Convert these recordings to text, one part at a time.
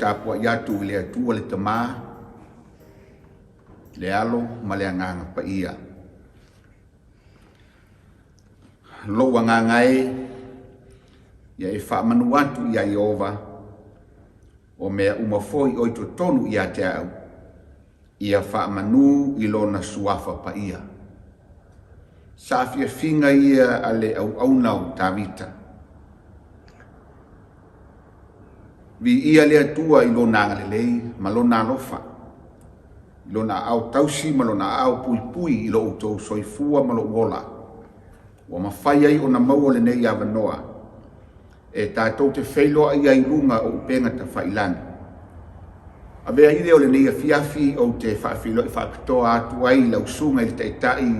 tapuai atu i le Atua le Tama, le Alo ma le Agaga Paia. Lou agaga e, ia e faamanu atu ia Ieova, o mea uma foi o i totonu ia te au, ia faamanu i lona suafa paia. Saafiafiga ia a le auauna o Tavita. Viia le Atua i lona agalelei ma lona alofa, i lona aao tausi ma lona aao puipui i lo outou soifua ma lou ola, ua mafai ai ona maua lenei avanoa e tatou te feiloai ai i luga o upega tafailagi. Avea ai lea o lenei afiafi ou te faafeiloai faapitoa atu ai i lau susuga i le Taitai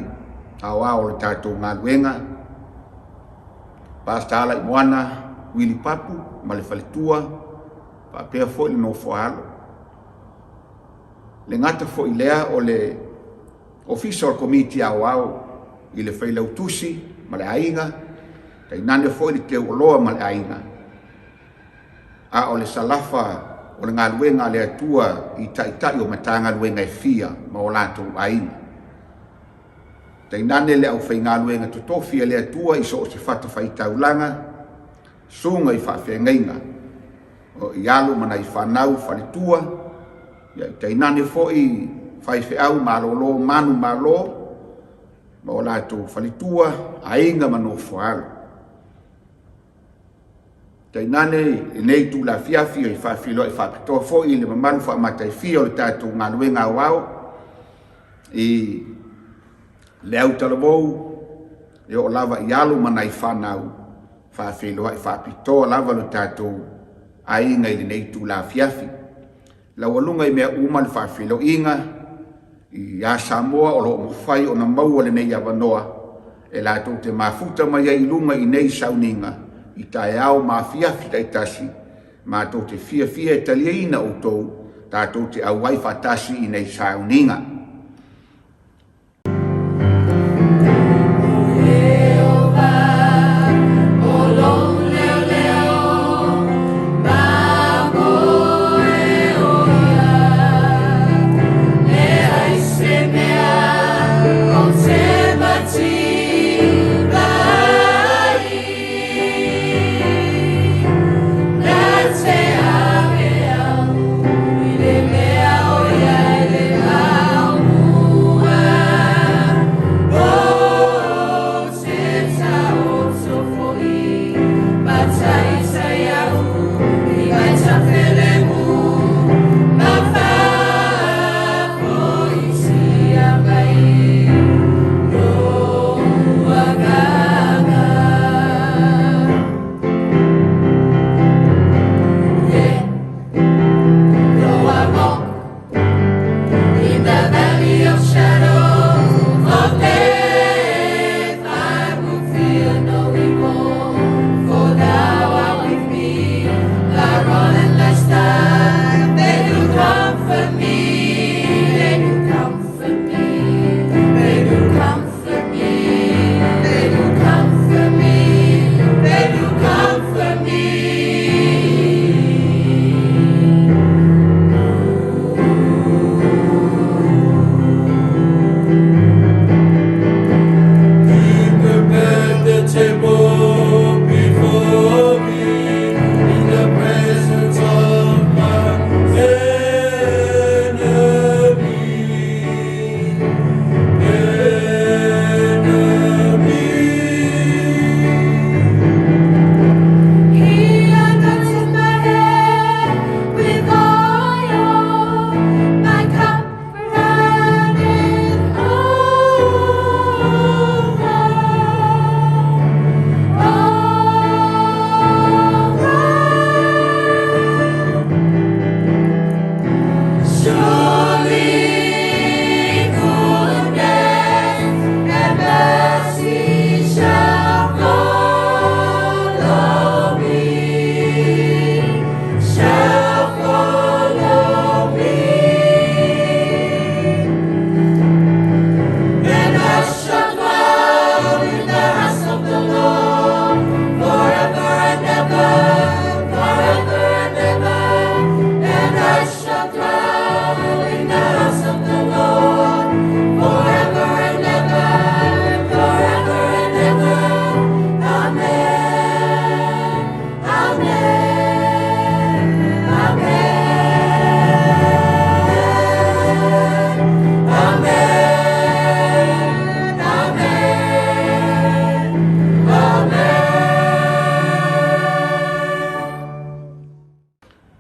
Aoao o le tatou galuega, Pastor Alaimoana Wili Papu ma le faletua, faapea foi le nofoaalo. Le gata foi lea o le Ofisa o le Komiti Aoao i le Failautusi ma le aiga, tainane foi le teuoloa ma le aiga, a o le salafa o le galuega a le Atua i taitai o Matagaluega e fia ma o latou aiga. Tainane le aufaigaluega totofi a le Atua i so o se fatafaitaulaga, susuga i faafeagaiga, o i alo ma nai fanau faletua, ia tainane foi faifeau malolo manumalo ma o latou faletua, aiga ma nofoaalo. Tainane lenei itula afiafi e faafeiloai faapitoa foi i le mamalu faamataifia o le tatou galuega aoao i le autalavou e oo lava i alo ma nai fanau, faafeiloai faapitoa lava lo tatou aiga i lenei itula afiafi. Laualuga i mea uma le faafeiloaiga ia Samoa o lo o mafai ona maua lenei avanoa e latou te mafuta mai ai i luga i nei sauniga i taeao ma afiafi taitasi, matou te fiafia e taliaina outou tatou te auai faatasi i nei sauniga.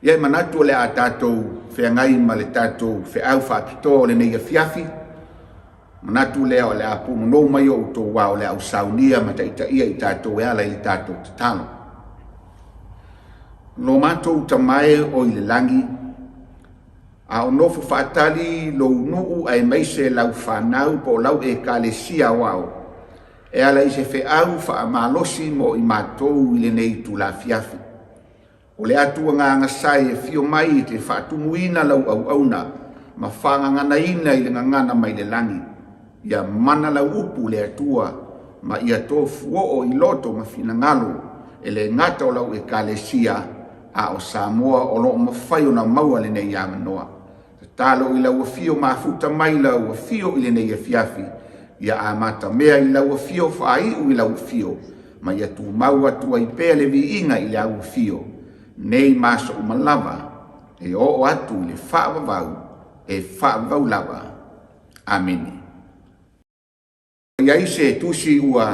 Ia e manatu o le a tatou feagai ma le tatou feau faapitoa o lenei afiafi. Manatu lea o le a punonou mai o outou ao o le a ou saunia ma taitaia i tatou e ala i le tatou tatalo. Lo matou Tama e o i le lagi, a o nofo faatali lou nuu aemaise lau fanau po o lau Ekalesia aoao e ala i se feau faamalosi mo i matou i lenei itula afiafi. O le atu agaga sae e afio mai e te faatumuina lau auauna ma faagaganaina i le gagana mai le lagi. Ia mana lau upu le Atua ma ia tofuoo i loto ma finagalo e le gata o lau Ekalesia a o Samoa o lo o mafai ona maua lenei avanoa. Tatalo i lau afio mafuta mai lau afio i lenei afiafi, ia amatamea i lau afio faaiu i lau afio, ma ia tumau atu ai pea le viiga i le au afio, nei ma aso uma lava, e oo atu i le faavavau e faavavau lava. Amene. I ai se tusi ua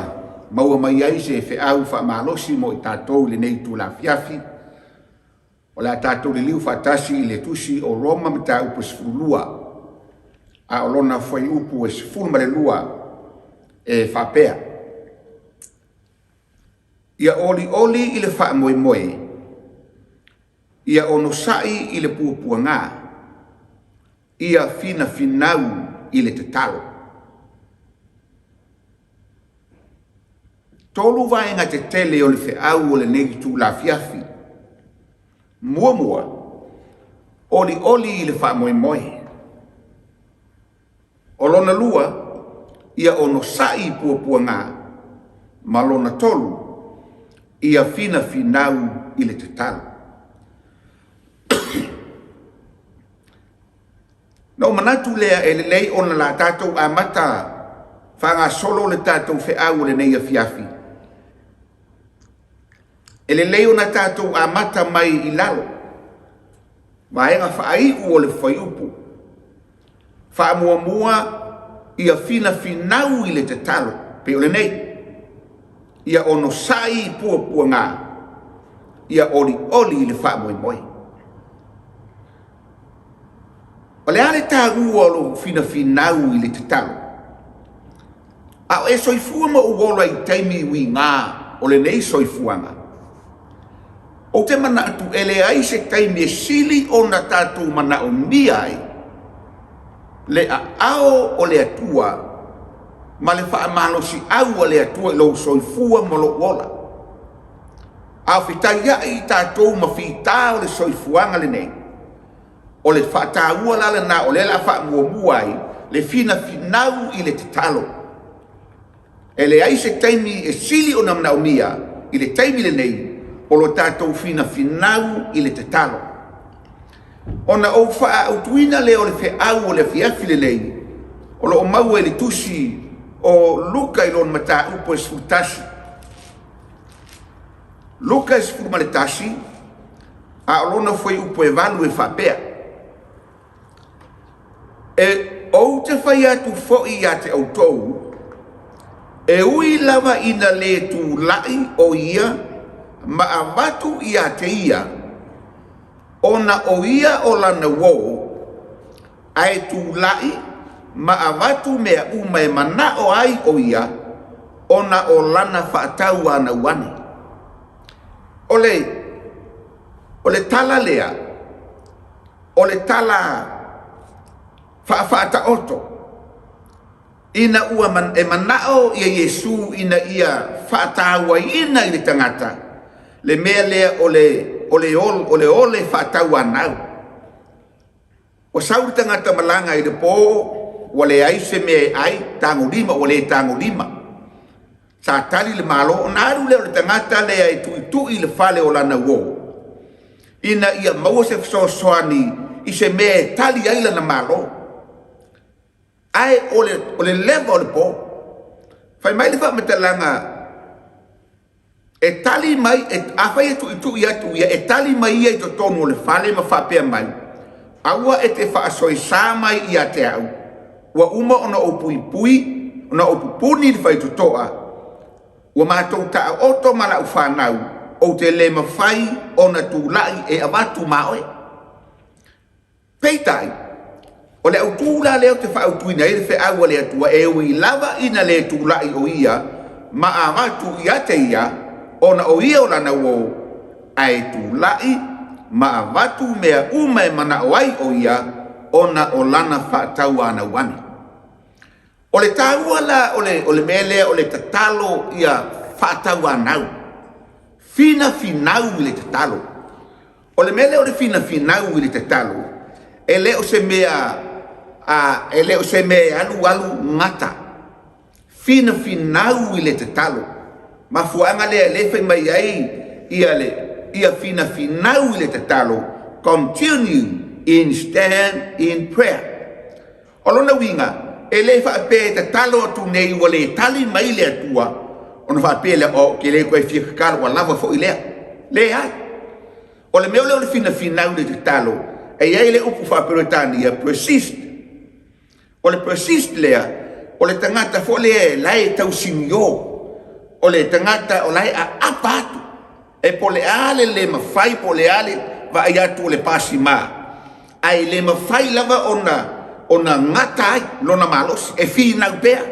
maua mai ai se feau faamalosi mo i tatou i lenei itula afiafi, o le a tatou liliu faatasi i le tusi o Roma mataupu e 12, a o lona fuaiupu e 12 e faapea, Ia olioli i le faamoemoe, ia onosai i le puapuaga, ia finafinau i le tatalo. Tolu vaega tetele o le feau o lenei itula afiafi. Muamua, olioli i le faamoemoe. O lona lua, ia onosai i puapuaga. Ma lona tolu, ia finafinau i le tatalo. Na ou manatu lea e lelei ona la tatou amata faagasolo le tatou feau o lenei afiafi. E lelei ona tatou amata mai i lalo, vaega faaiu o le fuaiupu. Faamuamua ia finafinau i le tatalo, pei o lenei, ia onosai i puapuaga, ia olioli i le faamoemoe. O le a le taua o lou finafinau i le tatalo? A o e soifua ma ou ola i taimi uiga o lenei soifuaga, ou te manatu e leai se taimi e sili ona tatou manaomia ai le aao o le Atua ma le faamalosiau a le Atua i lou soifua ma lou ola. A o fetaiai i tatou ma fita o le soifuaga lenei, O le faataua la lena o lea o le a faamuamua ai le finafinau i le tatalo. E leai se taimi e sili ona manaomia i le taimi lenei o lo tatou finafinau i le tatalo. Ona ou faaautuina lea o le feau o le afiafi lenei o lo o maua i le tusi o Luka i lona mataupu e 11. Luka 11, a o lona fuaiupu e 8 e faapea, E ou te fai atu foi ia te outou, e ui lava ina lē tulai o ia ma avatu ia te ia, ona o ia o lana uō, ae tulai ma avatu mea uma e manao ai o ia, ona o lana faatauanau ane. O le, o le tala lea, o le tala faafaataoto, ina ua man, e manao ia Iesu ina ia faatauaina i le tagata le mea lea o le, o le, o le ole faatauanau. Ua sau le tagata malaga i le po, ua leai se mea e ai, tagolima, ua le tagolima. Sa tali le Malo, ona alu lea o le tagata lea e tuitui i le fale o lana uo, ina ia maua se fesoasoani i se mea e tali ai lana Malo. Ae o le, o le leva o le po. Fai mai le faamatalaga, E tali mai, e, afai e tuitui atu ia, e tali mai ia i totonu o le fale ma faapea mai, Aua e te faasoesa mai ia te au, ua uma ona ou puipui, ona ou pupuni le faitotoa, ua matou taoto ma lau fanau, ou te le mafai ona tulai e avatu ma oe. Peitai, o le autu la lea ou te faautuina ai le feau a le Atua e ui lava ina le tulai o ia ma avatu ia te ia ona o ia o lana uo, ae tulai ma avatu mea uma e manao ai o ia ona o lana faatauanau ane. O le taua la o le, o le mea lea o le tatalo ia faatauanau, finafinau i le tatalo. O le mea lea o le finafinau i le tatalo, e le o se mea, a, e le o se mea e alu alu gata. Finafinau i le tatalo. Mafuaaga lea lea fai mai ai ia le ia finafinau i le tatalo, continue in stand in prayer. O lona uiga, e le faapea e tatalo atu nei ua le tali mai le Atua, ona faapea lea, oh, ou te le toe fia tatalo, ua lava foi lea. Leai. O le mea lea o le finafinau i le tatalo, e i ai le upu faa-Peretania, persist. O le persist lea, o le tagata foi lea la e tausinio, o le tagata o la e aapa atu. E po o le a le le mafai po o le a le vaai atu o le pasima, ae le mafai lava ona ona gata ai lona malosi, e finau pea.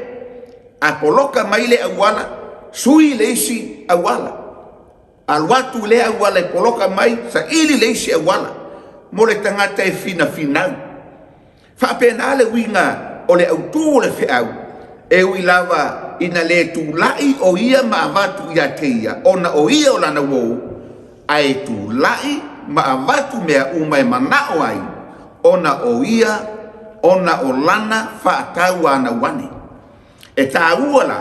A poloka mai le auala, sui le isi auala. Alu atu i lea auala e poloka mai, saili le isi auala mo le tagata e finafinau. Faapena le uiga o le autu o le feau, e ui lava ina le tulai o ia ma avatu ia te ia ona o ia o lana uo, ae tulai ma avatu mea uma e manao ai ona o ia ona o lana faatauanau ane. E taua la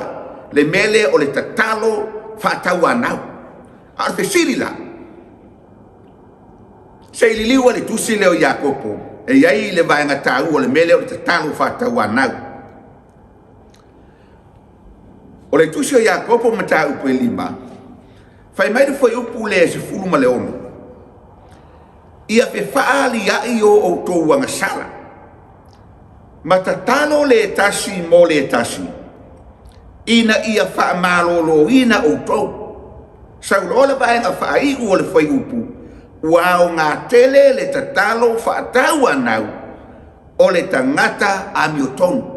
le mea lea o le tatalo faatauanau. A o le fesili la, Se i liliu le tusi lea o Iakopo e i ai le vaega taua o le mea lea o le tatalo faatauanau. O le tusi o Iakopo mataupu e 5, fai mai le fuaiupu lea e 16, ia fefaalia'i o outou agasala, ma tatalo le tasi mo le tasi, ina ia faamaloloina outou. Sau loa le vaega faaiu o le fuaiupu, ua aoga tele le tatalo faatauanau o le tagata amiotonu.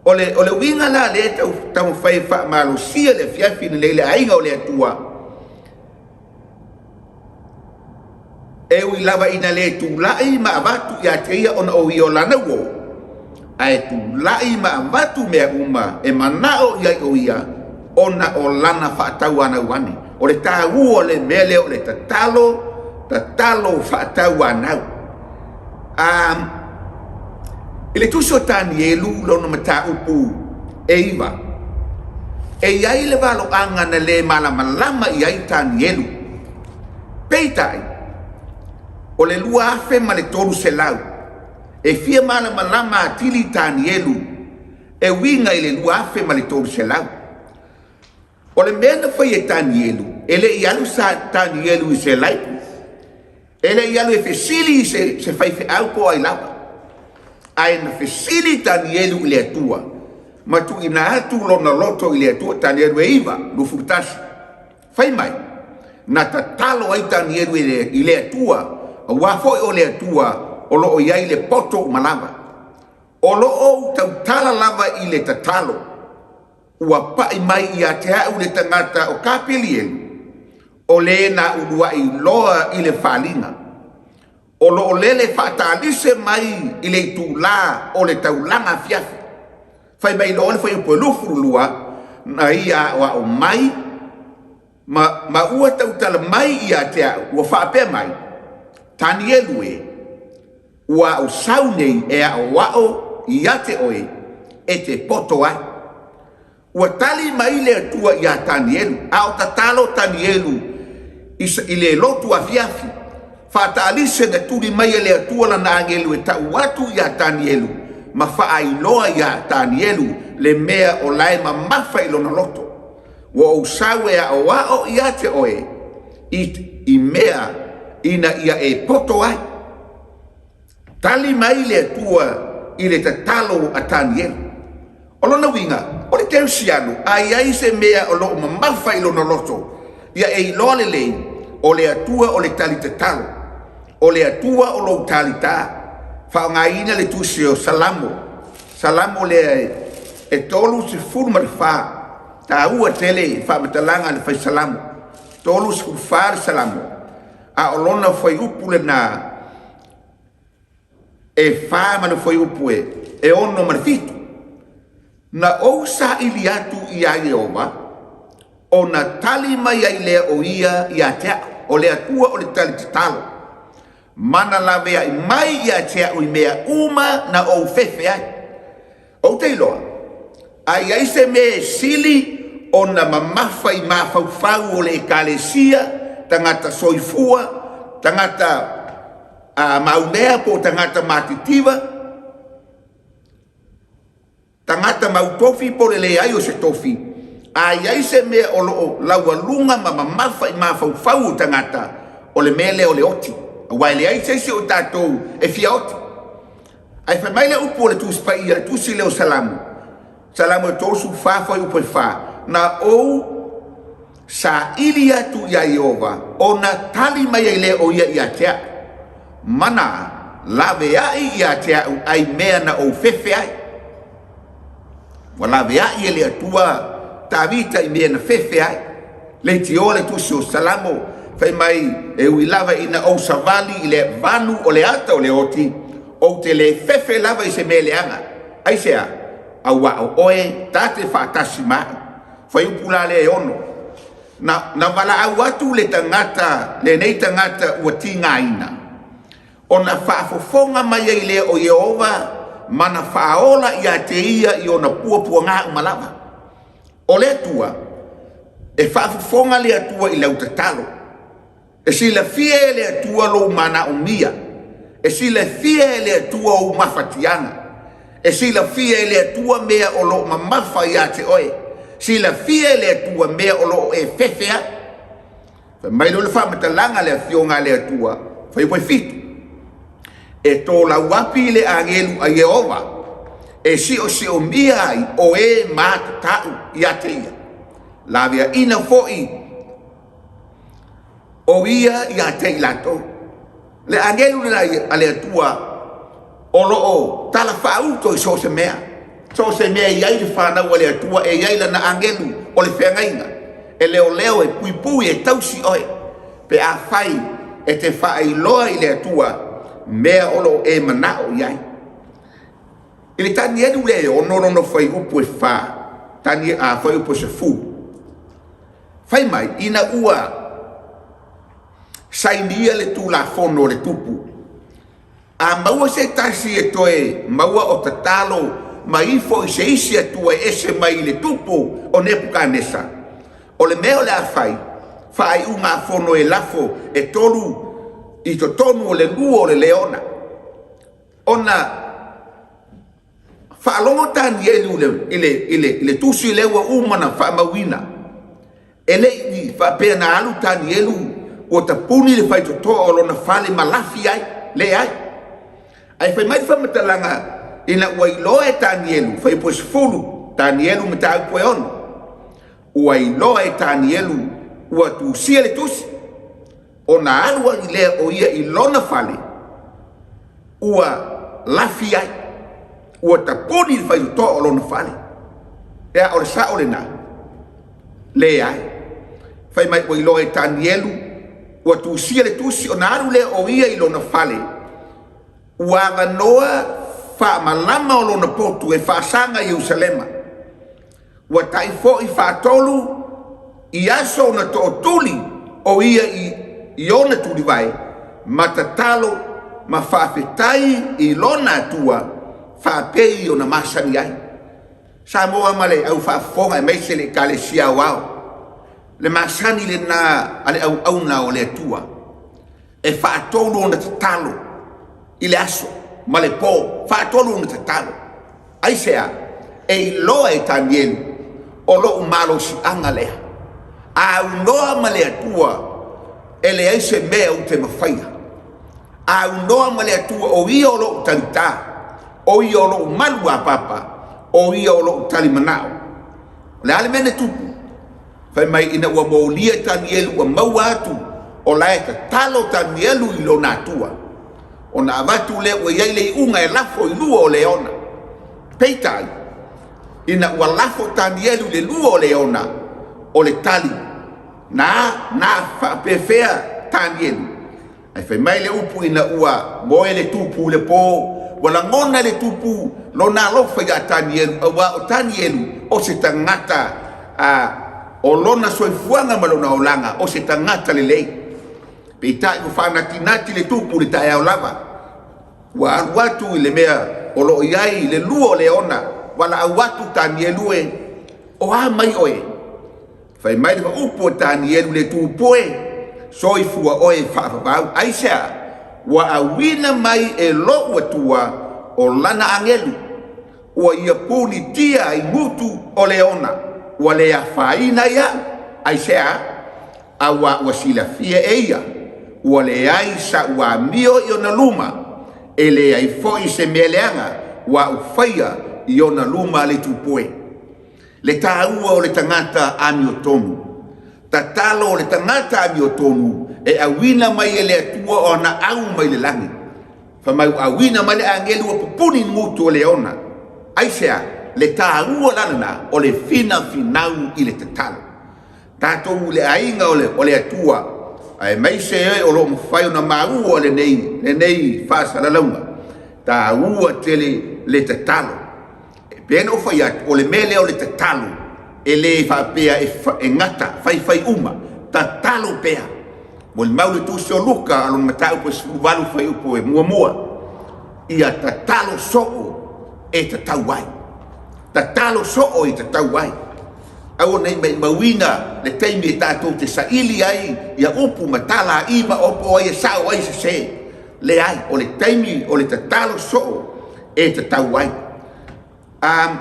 O le, o le uiga la lea e tau taumafai e faamalosia le afiafi lenei le aiga o le Atua, E ui lava ina le tulai ma avatu ia te ia ona o ia o lana uo, ae tulai ma avatu mea uma e manao i ai o ia ona o lana faatauanau ane. O le taua o le mea lea o le tatalo, tatalo faatauanau. I le tusi o Tanielu lona mataupu e 9, e i ai le valoaga na le malamalama i ai Tanielu. Peitai, o le 2300, e fia malamalama atili Tanielu e uiga i le 2300. O le mea na fai e Tanielu, e le i alu sa Tanielu i se laipu, e le i alu e fesili i se, se faifeau po o ai lava, ae na fesili Tanielu i le Atua, ma tuuina atu lona loto i le Atua, Tanielu e 9, 21. Fai mai, na tatalo ai Tanielu i le Atua, aua foi o le Atua o lo o i ai le poto uma lava. O lo o ou tautala lava i le tatalo, ua pai mai ia te au le tagata o Kapelielu, o le na uluai loa i le faliga. O lo o lele faatalise mai i le itulā o le taulaga afiafi. Fai mai loa le fuaiupu e 22, na ia aoao mai ma, ma ua tautala mai ia te au, ua faapea mai, Tanielu e, ua au sau nei e aoao ia te oe e te poto ai. Ua tali mai le Atua iā Tanielu, a o tatalo Tanielu i le lotu afiafi, faataalise na tuli mai e le Atua lana agelu e tau atu iā Tanielu ma faailoa iā Tanielu le mea o la e mamafa i lona loto. Ua ou sau e aʻoaʻo ia te oe i, i mea ina ia e poto ai. Tali mai le Atua i le tatalo a Tanielu. O lona uiga, o le kerisiano, a i ai se mea o lo o mamafa i lona loto, ia e iloa lelei, o le Atua o le tali tatalo, o le Atua o lou talitā. faaaogaina le tusi o Salamo, Salamo lea e 34, taua tele i faamatalaga a le fai Salamo, 34 le Salamo, a o lona fuaiupu lena e 4 ma le fuaiupu e 6 ma le 7. Na ou saili atu iā Ieova, ona tali mai ai lea o ia ia te au, o le Atua o le tali tatalo, ma na laveai mai ia te au i mea uma na ou fefe ai. Ou te iloa, a i ai se mea e sili ona mamafa i mafaufau o le Ekalesia, tagata soifua, tagata maumea po o tagata matitiva, tagata mautofi po o le leai o se tofi, a i ai se mea o lo o laualuga ma mamafa i mafaufau o tagata, o le mea lea o le oti, aua e leai se isi o tatou e fia oti. Ae fai mai le upu o le Tusi Paia, le tusi lea o Salamo, Salamo e 34 fuaiupu e 4, na ou saili atu iā Ieova, ona tali mai ai lea o ia ia te au, mana laveai ia te au ai mea na ou fefe ai. Ua laveai e le Atua Tavita i mea na fefe ai. Leitioa le tusi o Salamo, fai mai, e ui lava ina ou savali i le vanu o le ata o le oti, ou te le fefe lava i se mea leaga. Aisea? Auā o oe ta te faatasi ma au. Fuaiupu la lea e 6. Na, na valaau atu le tagata, lenei tagata ua tigaina, ona faafofoga mai ai lea o Ieova ma na faaola ia te ia i ona puapuaga uma lava. O le Atua, e faafofoga le Atua i lau tatalo. E silafia e le Atua lou manaomia. E silafia e le Atua ou mafatiaga. E silafia e le Atua mea o lo o mamafa ia te oe. Silafia e le Atua mea o lo o e fefe ai. Fai mai lea o le faamatalaga a le Afioga a le Atua, fuaiupu 7, E tolauapi le agelu a Ieova, e siosiomia ai o e matatau ia te ia. Laveaina foi o ia ia te i latou. Le agelu lena a le Atua o lo o talafaauto i so o se mea. So o se mea e i ai le fanau a le Atua, e i ai lana agelu o le feagaiga, e leoleo, e puipui, e tausi oe, pe afai e te faailoa i le Atua mea o lo o e manao i ai. I le Tanielu lea e 6 lona fuaiupu e 4, fuaiupu e 10, fai mai, ina ua sainia le Tulafono o le Tupu, A maua se tasi e toe maua o tatalo ma ifo i se isi Atua e ese mai i le tupu o Nepukanesa, o le mea o le a fai, faaiugafono e lafo e tolu i totonu o le lua o le leona. Ona faalogo Tanielu i le, i le, i le tusi lea ua uma ona faamauina. E le i faapea na alu Tanielu ua tapuni le faitotoa o lona fale ma lafi ai, leai. Ae fai mai le faamatalaga ina ua iloa e Tanielu, fuaiupu e 10, Tanielu mataupu e 6, ua iloa e Tanielu ua tusia le tusi, ona alu ai lea o ia i lona fale, ua lafi ai, ua tapuni le faitotoa o lona fale. Ea, o le sao lena? Leai. Fai mai ua iloa e Tanielu, ua tusia le tusi, ona alu lea o ia i lona fale, ua avanoa faamalama o lona potu e faasaga i Ierusalema. Ua tai foi faatolu i aso ona tootuli o ia i ona tulivae ma tatalo ma faafetai i lona Atua faapei ona masani ai. Samoa ma le au faafofoga aemaise le Ekalesia Aoao, le masani lena a le auauna o le Atua e faatolu ona tatalo i le aso ma le po, faatolu ona tatalo. Aisea? E iloa e Tanielu, o lou malosiaga lea. A aunoa ma le Atua, e leai se mea ou te mafaia. A aunoa ma le Atua, o Ia o lou talitā, o Ia o lou malu apapa, o Ia o lou talimanao. O le a le mea na tupu? Fai mai ina ua molia Tanielu ua maua atu o la e tatalo Tanielu i lona Atua. Ona avatu lea ua i ai le iuga e lafo i lua o leona. Peitai, ina ua lafo Tanielu i le lua o leona, o le tali, na, na faapefea Tanielu? Ae fai mai le upu ina ua moe le tupu i le pō, ua lagona e le tupu lona alofa iā Tanielu, auā o Tanielu o se tagata a o lona soifuaga ma lona olaga o se tagata lelei. Peitai ua faanatinati le tupu i le taeao lava, ua alu atu i le mea o lo o i ai le lua o leona, valaau atu Tanielu e, O a mai oe? Fai mai le upu o Tanielu le tupu e, soifua oe faavavau. Aisea? Ua auina mai e lou Atua o lana agelu, ua ia punitia i gutu o leona, ua le afaina ai au. Aisea? Auā ua silafia e ia, ua leai sa'u amio i ona luma, e leai foi se mea leaga ua a'u faia i ona luma le tupu e. Le taua o le tagata amiotonu. Tatalo o le tagata amiotonu e auina mai e le Atua o ana au mai le lagi. Fai mai ua auina mai le agelu ua pupuni gutu o leona. Aisea? Le taua la lena o le finafinau i le tatalo. Tatou le aiga o le, o le Atua, aemaise e o lo o mafai ona maua lenei, lenei faasalalauga. Taua tele le tatalo. E pei ona ou fai atu, o le mea lea o le tatalo, e le faapea e, e gata, faifai uma, tatalo pea. Molimau le tusi o Luka a lona mataupu e 18 fuaiupu e muamua, ia tatalo soo e tatau ai. Tatalo soo e tatau ai. Aua ne i maimauina le taimi e tatou te saili ai ia upu ma tala i ma opo ai e sao ai sese. Leai, o le taimi o le tatalo soo e tatau ai.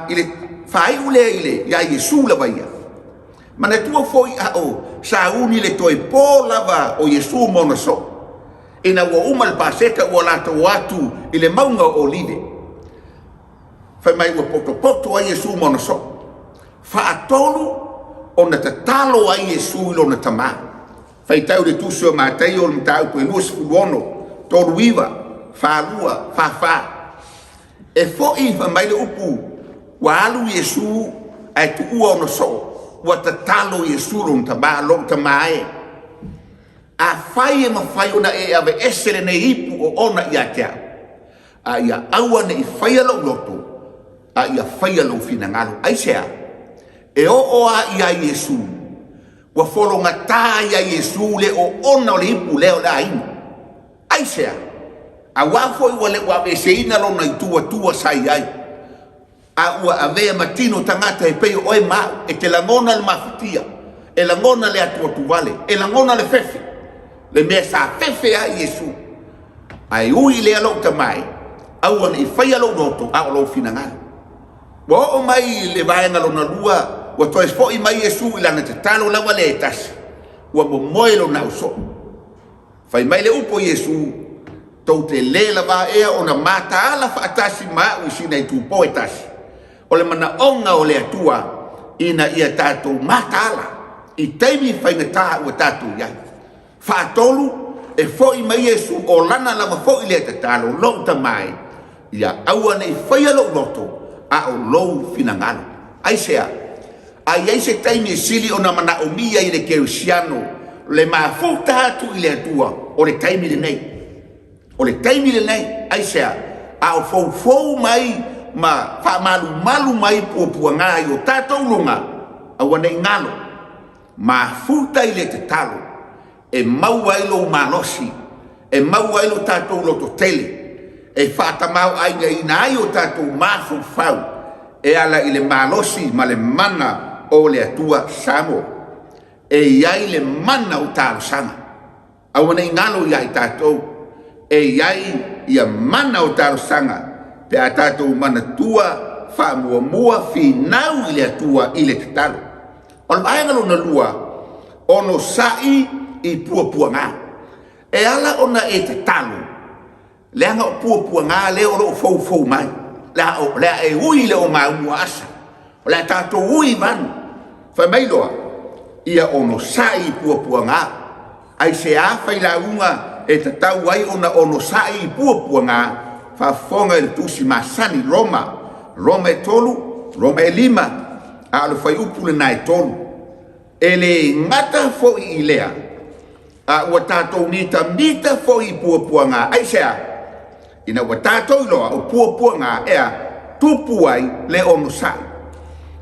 I le faaiu lea i le, iā Iesu lava ia. Manatua foi a o sauni le toe pō lava o Iesu ma ona soo. Ina ua uma le Paseka ua latou o atu i le mauga o Olive. Fai mai ua potopoto ai Iesu ma ona soo. Faatolu ona tatalo ai Iesu i lona Tamā. Faitau le Tusi o Mataio o le mataupu e 26, 39, 42, 44. E fo'i fai mai le upu, ua alu Iesu ae tuua ona soo, ua tatalo Iesu lona Tamā, lou Tamā e. Afai e mafai ona e aveese lenei ipu o ona ia te au, a ia aua ne i faia lou loto, a ia faia lou finagalo. Aisea? E oo a iā Iesu, Ua fologatā iā Iesū le oona o le ipu lea o le a inu. Aisea? Auā foi ua le ua aveeseina lona ituatua sa i ai, a ua avea ma tino tagata e pei o oe ma au, e te lagona le mafatia, e lagona le atuatuvale, e lagona le fefe, le mea sa fefe ai Iesū. Ae ui i lea lou Tama e, aua ne i faia lou loto, a o lou finagalo. Ua oo mai i le vaega lona lua, ua toe fo'i mai Iesu i lana tatalo lava lea e tasi, ua momoe lona ausoo. Fai mai le upu a Iesu, Tou te lē lava ea ona mataala faatasi ma a'u i sina itupō e tasi. O le manaoga o le Atua ina ia tatou mataala i taimi faigata ua tatou i ai. Faatolu, e fo'i mai Iesu o lana lava fo'i lea tatalo, Lou Tama e, ia aua ne i faia lou loto, a o lou finagalo. Aisea? A i ai se taimi e sili ona manaomia i le kerisiano le mafuta atu i le Atua, o le taimi lenei. O le taimi lenei. Aisea? A o foufou mai ma faamalumalu mai puapuaga i o tatou luga, aua ne i galo. Mafuta i le tatalo e maua ai lou malosi, e maua ai lo tatou lototele, e faatamaoaigaina ai o tatou mafaufau e ala i le malosi ma le mana o le Atua. Samoa, e i ai le mana o talosaga. Aua ne i galo iā i tatou, e i ai ia mana o talosaga pe a tatou manatua faamuamua finau i le Atua i le tatalo. O le vaega lona lua, onosai i puapuaga. E ala ona e tatalo, Leaga o puapuaga lea o lo o foufou mai. O le a e ui i le ogaumu a Asa. O le a tatou ui i vanu. Fai mai loa, ia onosai i puapuaga. Aisea failauga e tatau ai ona onosai i puapuaga faafofoga i le tusi masani Roma, Roma e 3, Roma e 5, a o le fuaiupu lena e 3. E le gata foi i lea, a ua tatou mitamita foi i puapuaga. Aisea? Ina ua tatou iloa o puapuaga ea tupu ai le onosai.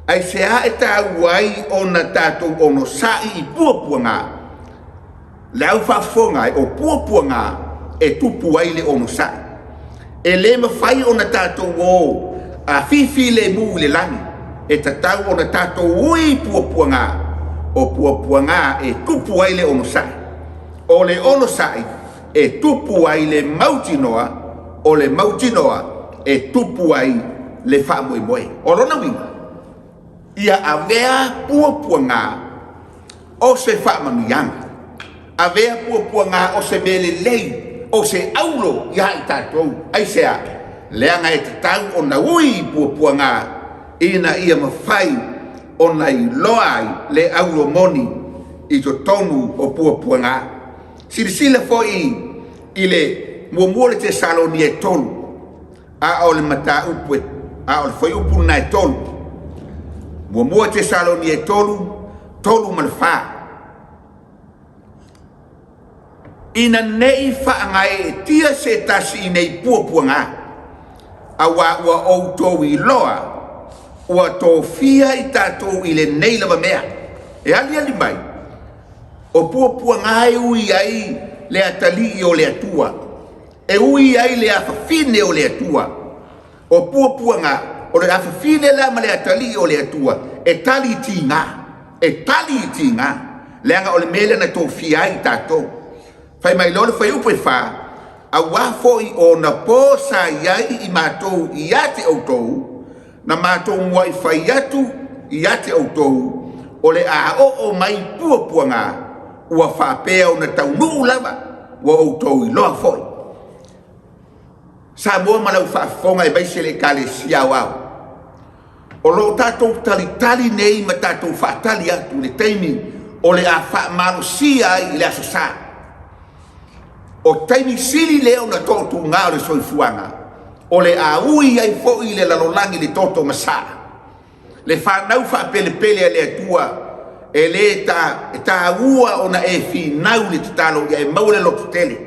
Aisea e taua ai ona tatou onosai i puapuaga? Le au faafofoga e o puapuaga e tupu ai le onosai. E le mafai ona tatou o a fifilemu i le lagi, e tatau ona tatou ui i puapuaga, o puapuaga e tupu ai le onosai. O le onosai e tupu ai le mautinoa, o le mautinoa e tupu ai le faamoemoe. O lona uiga, ia avea puapuaga o se faamanuiaga, avea puapuaga o se mea lelei, o se aulo iā i tatou. Aisea? Leaga e tatau ona ui i puapuaga ina ia mafai ona iloa ai le aulo moni i totonu o puapuaga. Silasila foi i le muamua o le Tesalonia e 3, a o le mataupu a o le fuaiupu lena e 3. Muamua Tesalonia e 3, 3 ma le 4. Ina ne i faagaeetia se tasi i nei puapuaga, auā ua outou iloa ua tofia i tatou i lenei lava mea. E aliali mai, o puapuaga e ui ai le atalii o le Atua, e ui ai le afafine o le Atua. O puapuaga, o le afafine la ma le atalii o le Atua, e tali i tiga, e tali i tiga, leaga o le mea lea na tofia ai i tatou. Fai mai loa le fuaiupu e 4, auā foi o ona po sa i ai i matou ia te outou, na matou muai fai atu ia te outou, o le a oo mai puapuaga, ua faapea ona taunuu lava, ua outou iloa foi. Samoa ma lau faafofoga aemaise le Ekalesia Aoao, o lo o tatou talitali nei ma tatou faatali atu i le taimi o le a faamalosia ai i le Aso Sa. O taimi sili lea ona toatuga o le soifuaga, o le a ui ai foi le lalolagi i le toto masaa. Le fanau faapelepele a le Atua, e le ta, e taua ona e finau i le tatalo ia e maua le loto tele.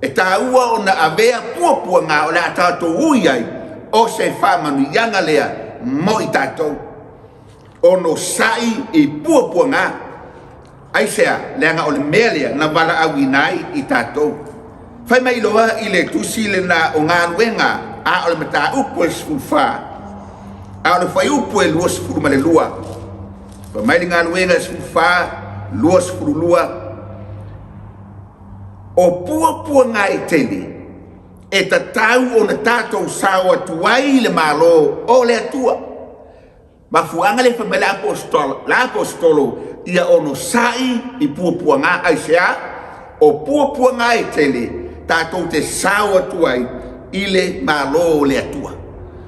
E taua ona avea puapuaga o le a tatou ui ai, o se faamanuiaga lea mo i tatou. Onosai i puapuaga. Aisea? Leaga o le mea lea na valaauina ai i tatou. Fai mai loa i le tusi lena o Galuega, a o le mataupu e 14, a o le fuaiupu e 22. Fai mai le Galuega 14, 22, O puapuaga e tele e tatau ona tatou sao atu ai i le Malo o le Atua. Mafuaaga lea fai mai le aposetolo, le aposetolo ia onosai i puapuaga. Aisea? O puapuaga e tele tatou te sao atu ai i le Malo o le Atua.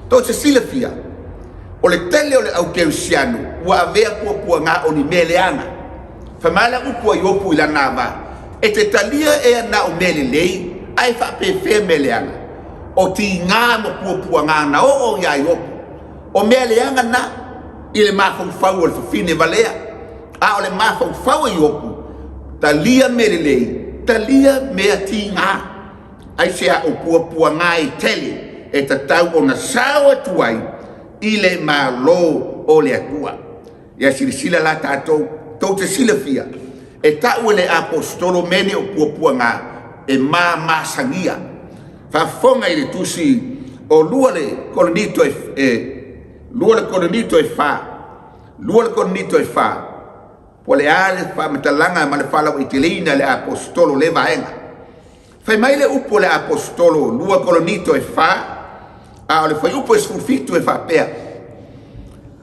Tou te silafia, o le tele o le au kerisiano ua avea puapuaga o ni mea leaga. Fai mai le upu a Iopu i lana ava, E te talia ea na o mea lelei, ae faapefea mea leaga? O tiga ma puapuaga na oo iā Iopu. O mea leaga na i le mafaufau o le fafine valea, a o le mafaufau o Iopu, talia mea lelei, talia mea tiga. Aisea o puapuaga e tele e tatau ona sao atu ai i le Malo o le Atua. Ia silasila la tatou, tou te silafia, e tau e le aposetolo mea nei o puapuaga e mamasagia. Faafofoga i le tusi o lua le Korinito e, e lua le Korinito e fa, lua le Korinito e fa, po o le a le faamatalaga ma le faalauaiteleina e le aposetolo lea vaega. Fai mai le upu a le aposetolo 2 Korinito e 4, a o le fuaiupu e 17 e faapea,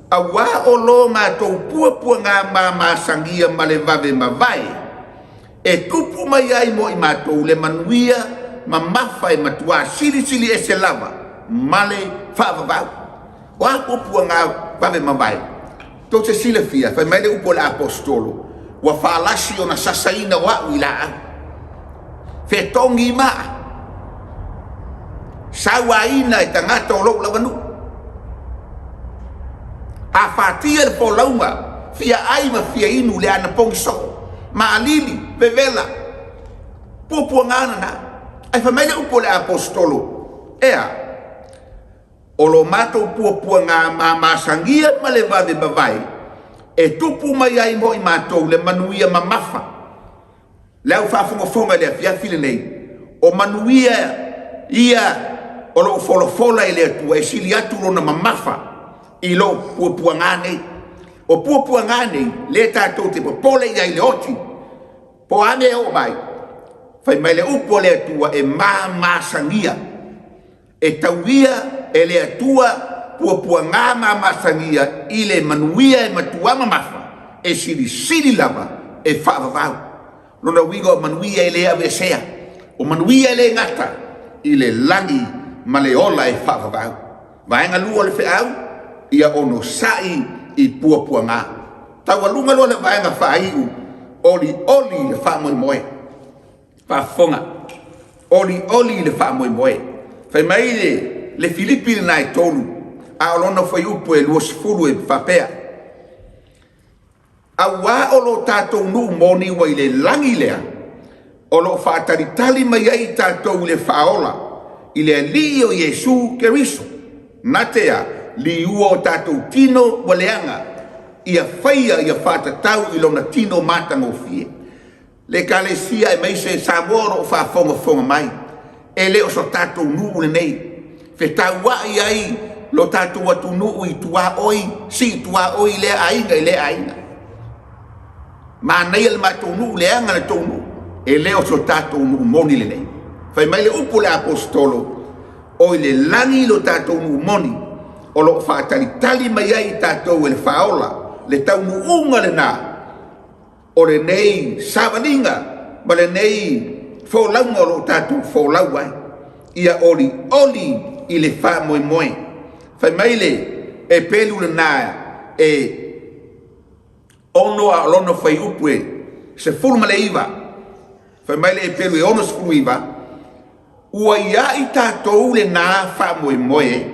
Auā o lo matou puapuaga mamasagia ma le vave mavae, e tupu mai ai mo i matou le manuia mamafa e matuā silisili ese lava ma le faavavau. O a puapuaga vave mavae? Tou te silafia, fai mai le upu a le aposetolo, ua faalasi ona sasaina o a'u i laau. Fetogi maa. Sauaina e tagata o lou lava nuu. A fatia le folauga, fia ai ma fia inu le anapogi soo, maalili, vevela. Puapuaga lena. Ae fai mai le upu a le Aposetolo, E a? O lo matou puapuaga mamasagia ma le vave mavae, e tupu mai ai mo i matou le manuia mamafa. Le au faafogafoga i le afiafi lenei, o manuia ia o lo o folafola e le Atua e sili atu lona mamafa i lou puapuaga nei. O puapuaga nei, lea tatou te popole i ai i le oti, po o a mea e oo mai, fai mai le upu a le Atua e mamasagia. E tauia e le Atua puapuaga ma masagia i le manuia e matua mamafa, e silisili lava e faavavau. Lona uiga o manuia e le aveesea, o manuia e le gata i le lagi ma le ola e faavavau. Vaega 2 o le feau, ia onosai i puapuaga. Taualuga loa le vaega faaiu, olioli i le faamoemoe. Faafofoga, olioli i le faamoemoe. Fai mai le, le Filipi lena e 3, a o lona fuaiupu e 20 e faapea, Auā o lo tatou nuu moni ua i le lagi lea, o lo o faatalitali mai ai i tatou i le Faaola, i le Alii o Iesu Keriso, na te a, liua o tatou tino ua leaga, ia faia ia faatatau i lona tino matagofie. Le Ekalesia aemaise Samoa o lo o faafogafoga mai, e le o so tatou nuu lenei. Fetauai ai lo tatou atunuu i tuaoi, sii tuaoi i lea aiga i lea aiga. Manaia le matou nuu, leaga le tou nuu. E le o so tatou nuu moni lenei. Fai mai le upu a le Aposetolo, o i le lagi lo tatou nuu moni, o lo o faatalitali mai ai i tatou e le Faaola, le taunuuga lena o lenei savaliga ma lenei folauga o lo o tatou folau ai, ia olioli i le faamoemoe. Fai mai le pelu lena e 6 a o lona fuaiupu e 19, fai mai le pelu e 69, Ua ia i tatou lena faamoemoe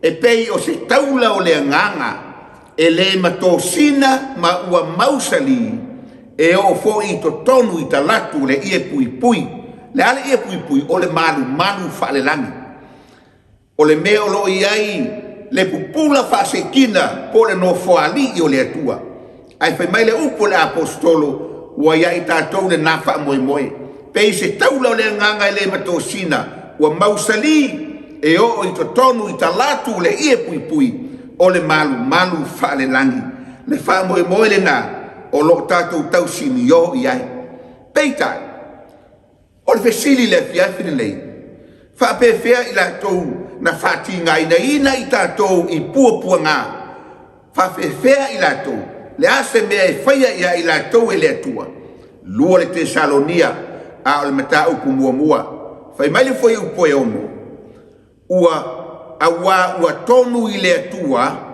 e pei o se taula o le agaga e le matosina ma ua mausali e oo foi i totonu i talaatu o le ie puipui. Le a le ie puipui? O le malumalu faalelagi. O le mea o lo o i ai le pupula faasekina po o le nofoalii o le Atua. Ae fai mai le upu a le Aposetolo, ua ia i tatou lena faamoemoe. Pei se taula o le agaga e le matosina, ua mausali e oo i totonu i talaatu o le ie puipui o le malumalu faalelagi. Le faamoemoe lena o lo o tatou tausinio i ai. Peitai, O le fesili i le afiafi lenei, faapefea i latou na faatigainaina i tatou i puapuaga? Faapefea i latou? Le a se mea e faia ia i latou e le Atua? 2 le Tesalonia, a o le mataupu muamua. Fai mai le fuaiupu e 6, Ua, auā ua tonu i le Atua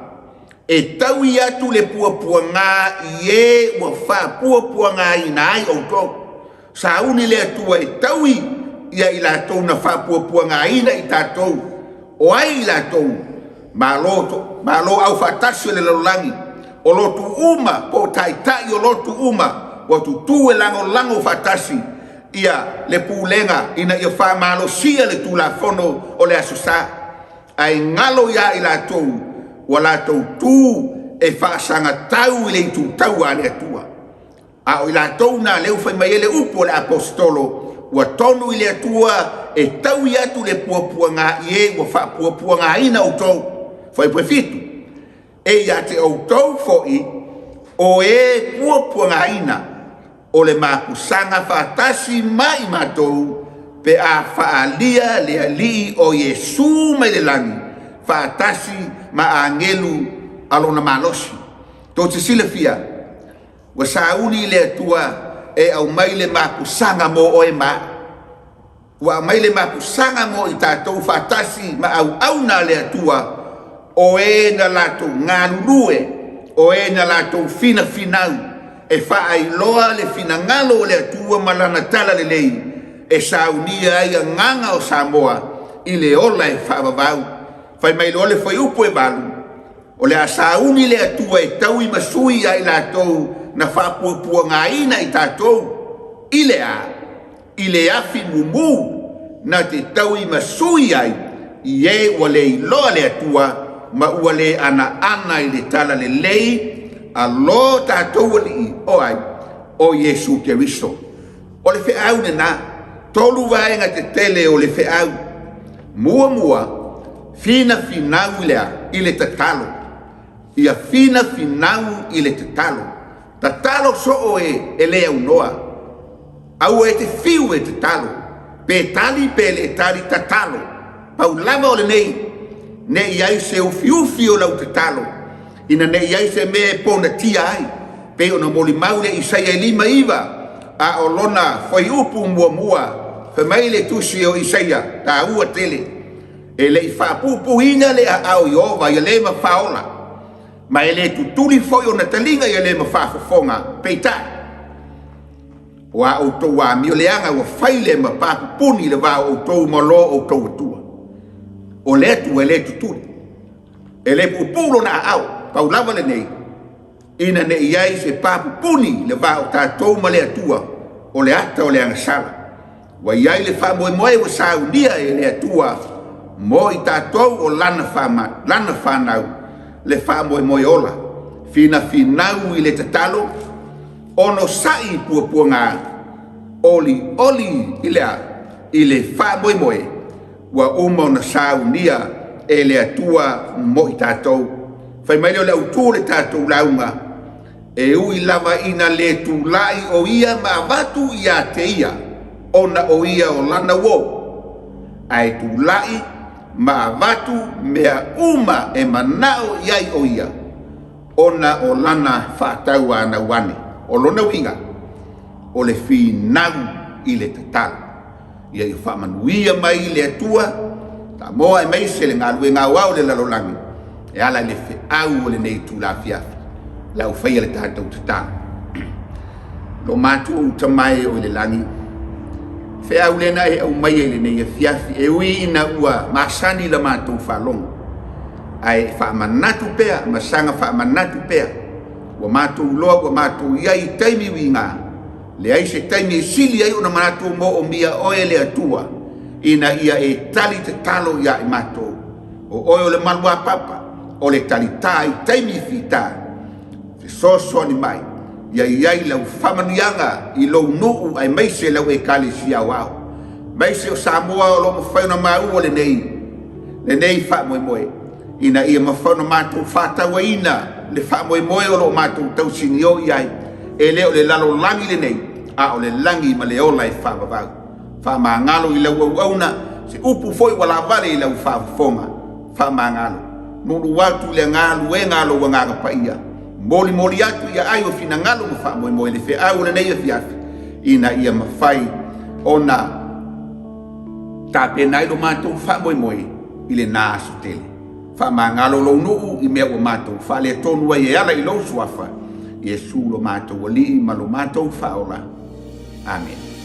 e taui atu le puapuagā i e ua faapuapuagāina ai outou. Sauni le Atua e taui ia i latou na faapuapuagāina i tatou. O ai i latou? Malo, to, malo aufaatasi o le lalolagi, o lotu uma po o taitai o lotu uma ua tutū e lagolago faatasi ia le pulega ina ia faamalosia le Tulafono o le Aso Sa, ae galo ia i latou ua latou tu e faasagatau i le itutaua a le Atua. A o i latou na lea ua fai mai ai le upu a le Aposetolo, ua tonu i le Atua e taui atu le puapuaga i e ua faapuapuagaina outou. Fuaiupu e 7. E ia te outou foi o e puapuagaina o le mapusaga faatasi ma i matou pe a faaalia le Alii o Iesu mai le lagi faatasi ma agelu a lona malosi. Tou te silafia, ua sauni le Atua e aumai le mapusaga mo oe ma au. Ua aumai le mapusaga mo i tatou faatasi ma auauna a le Atua, o e na latou galulue, o e na latou finafinau e faailoa le finagalo o le Atua ma Lana talalelei. e saunia ai agaga o Samoa i le ola e faavavau. Fai mai loa le fuaiupu e 8, O le a sauni le Atua e taui ma sui ia i latou na faapuapuagaina i tatou, i le a? I le afi mumu na te taui ma sui ai i e ua le iloa le Atua ma ua le anaana i le talalelei a lo tatou Alii, o ai? O Iesu Keriso. O le feau lena, tolu vaega tetele o le feau. Muamua, finafinau i le a? I le tatalo. Ia finafinau i le tatalo. Tatalo soo e, e le aunoa. Aua e te fiu e tatalo. Pe tali pe le tali, tatalo. Pau lava o lenei, ne i ai se ufiufi o lau tatalo, ina ne i ai se mea e ponatia ai, pei ona molimau le Isaia e 59, a o lona fuaiupu muamua, fai mai le tusi o Isaia, taua tele, E le i faapuupuuina le aao i Ieova ia le ma faaola, ma e le tutuli foi ona taliga ia le ma faafofoga, peitai, o a outou amio leaga ua fai le ma papupuni i le va o outou ma lo outou Atua. O le Atua e le tutuli, e le puupuu lona aao, pau lava lenei, ina ne i ai se papupuni i le va o tatou ma le Atua, o le ata o le agasala. Ua i ai le faamoemoe ua saunia e le Atua mo i tatou o lana, lana fanau, le faamoemoe ola, finafinau i le tatalo, onosai i puapuaga, olioli i le a? I le faamoemoe ua uma ona saunia e le Atua mo i tatou. Fai mai lea o le autu o le tatou lauga, e ui lava ina le tulai o ia ma avatu ia te ia, ona o ia o lana uo, ae tulai ma avatu mea uma e manao i ai o ia, ona o lana faatauanau ane. O lona uiga, o le finau i le tatalo. Ia ia faamanuia mai le Atua, Samoa aemaise le galuega aoao o le lalolagi e ala i le feau o lenei itula afiafi. Le au faia le tatou tatalo. Lo matou Tama e o i le lagi, feau lena e aumaia i lenei afiafi, e ui ina ua masani la matou faalogo, ae faamanatu pea ma saga faamanatu pea, ua matou iloa ua matou i ai i taimi uiga, leai se taimi e sili ai ona matou moomia oe le Atua, ina ia e tali tatalo iā i matou. O oe o le maluapapa, o le talitā i taimi fitā. Fesoasoani mai, ia i ai lau faamanuiaga i lou nuu aemaise lau Ekalesia aoao, aemaise o Samoa o lo o mafai ona maua lenei, lenei faamoemoe, ina ia mafai ona matou faatauaina le faamoemoe o lo o matou tausinio i ai, e le o le lalolagi lenei, a o le lagi ma le ola e faavavau. Faamagalo i lau auauna, se upu foi ua laavale i lau faafofoga. Faamagalo. Nulu atu i le galuega a lou Agaga Paia. Molimoli atu i aai o finagalo ma faamoemoe le feau o lenei afiafi, ina ia mafai ona tapena ai lo matou faamoemoe i lena aso tele. Faamagalo lou nuu i mea ua matou faaletonu ai e ala i lou suafa, Iesu lo matou Alii ma lo matou Faaola. Amene.